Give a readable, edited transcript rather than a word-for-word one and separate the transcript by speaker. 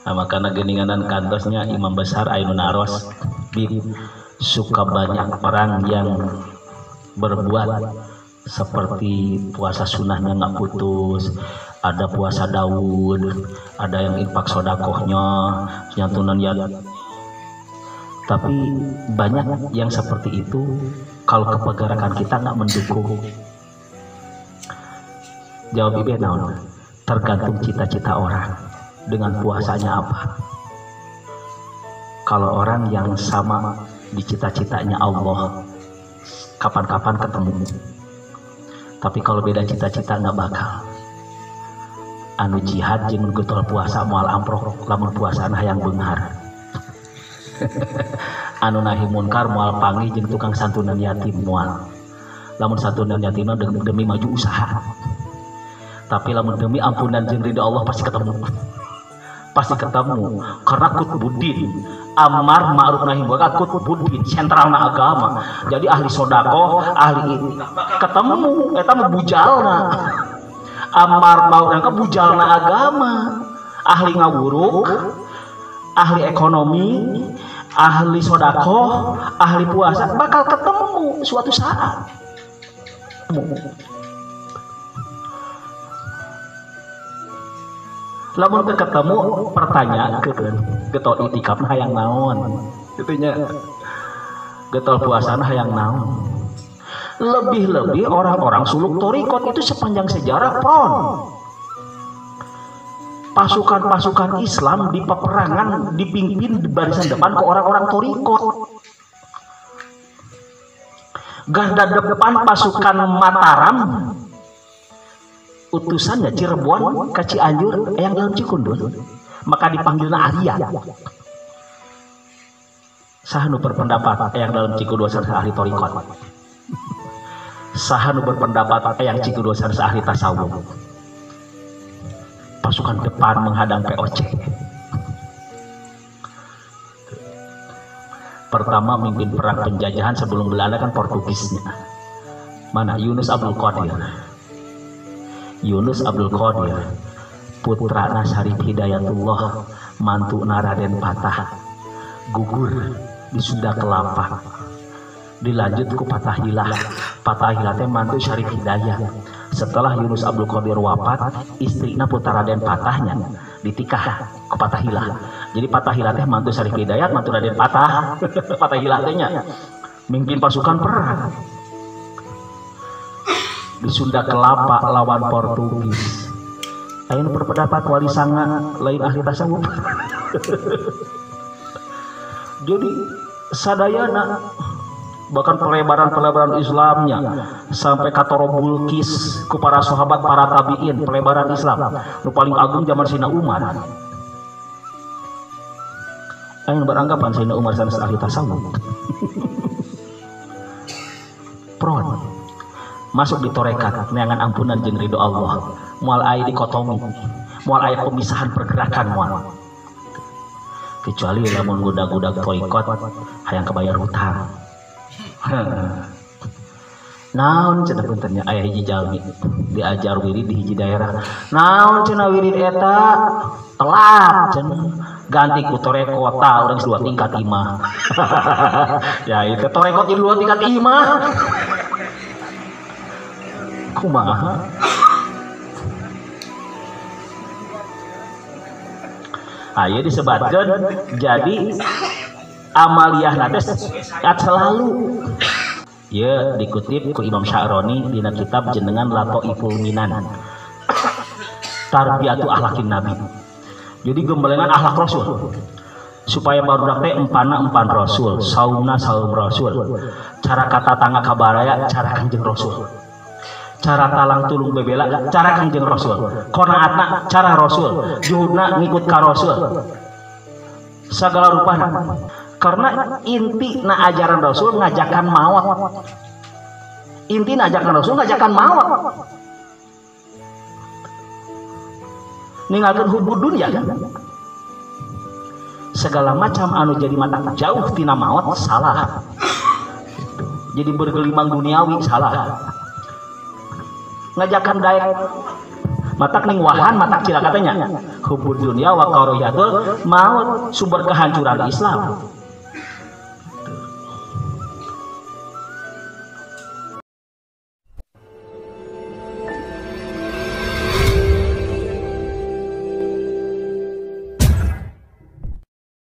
Speaker 1: Nah, makana geuninganan kantosnya imam besar anu naros bib suka banyak orang yang berbuat seperti puasa sunahnya nggak putus, ada puasa Daud, ada yang infak sodakohnya, santunan ya. Tapi banyak yang seperti itu kalau kepegerakan kita nggak mendukung. Jawab ibu naon? Tergantung cita-cita orang dengan puasanya apa. Kalau orang yang sama di cita-citanya Allah, kapan-kapan ketemu. Tapi kalau beda cita-cita nggak bakal. Anu jihad jeung getol puasa moal amprok lamun puasana hayang beunghar. Anu nahi munkar moal panggih jeung tukang santunan yatim moal. Lamun santunan yatim demi maju usaha. Tapi lamun demi ampunan jeung ridho Allah pasti ketemu. Pasti ketemu karena kutbuddin amar ma'ruf nahi munkar kutbuddin sentralna agama. Jadi ahli sodakoh, ahli ketemu eta mah bujalna. Amar ma'ruf nahi bujalna agama. Ahli ngawuruk, ahli ekonomi, ahli sodakoh, ahli puasa bakal ketemu suatu saat. Lamun ketemu pertanyaan getol itikafna hayang naon itunya, getol puasana hayang naon. Lebih-lebih orang-orang suluk torikot itu sepanjang sejarah pron pasukan-pasukan Islam di peperangan dipimpin di barisan depan ke orang-orang torikot. Garda depan pasukan Mataram utusannya Cirebon ke Cianjur yang dalam Cikundul, maka dipanggilna Arya. Saha nu berpendapat yang dalam Cikundul sanes ahli torikot? Saha nu berpendapat yang Cikundul sanes ahli tasawuf? Pasukan depan menghadang POC. Pertama mimpin perang penjajahan sebelum Belanda kan Portugisnya. Mana Yunus Abdul Qadir. Yunus Abdul Qadir putra Syarif Hidayatullah, mantu Raden Patah, gugur di Sunda Kelapa. Dilanjut ku Fatahillah. Fatahillah teh mantu Syarif Hidayat. Setelah Yunus Abdul Qadir wafat, istrina putra Raden Patahnya ditikah ku Fatahillah. Jadi Fatahillah teh mantu Syarif Hidayat, mantu Raden Patah. Fatahillah teh nya mimpin pasukan perang di Sunda Kelapa lawan Portugis. Ayo berpendapat wali sanga lain ahli tasawuf. Jadi sadayana bahkan pelebaran-pelebaran Islamnya sampai katorobulkis ku para sahabat para tabiin, pelebaran Islam nu paling agung zaman Sayyidina Umar. Ayo beranggapan Sayyidina Umar sanes ahli tasawuf. Pron masuk di torekat neangan ampunan jeung ridho Allah, moal aya dikotomi, moal aya pemisahan pergerakan moal. Kecuali lamun gudag-gudag torikot hayang kebayar hutang. Naon cenah puntennya aya hiji jalmi diajar wirid di hiji daerah. Naon cenah wirid eta telat cenah ganti ku torekota urang dua tingkat imah. Ya itu torekot di dua tingkat imah. Kumaha? Ayo disebatkan jadi amaliyah nate selalu ya dikutip ku Imam Sya'roni dina kitab jenengan Lataiful Minan Tarbiyatu Akhlaqin Nabi. Jadi gembelengan akhlak Rasul supaya barudak teh empana empan Rasul, saumna saum Rasul, cara kata tangga kabaraya cara Kanjeng Rasul, cara talang tulung bebela cara Kanjeng Rasul, qanaatna cara Rasul, juhudna ngikut ka Rasul, segala rupana. Karena inti na ajaran Rasul ngajakan maut, inti na ajaran Rasul ngajakan maut, ninggalkeun hubud dunia kan? Segala macam anu jadi mata jauh tina maut salah, jadi bergelimang duniawi salah. Ngajakan daek matak ning wahan matak cilaka teh nya. Hubbud dunya wa karahiyatul maut, sumber kehancuran Islam.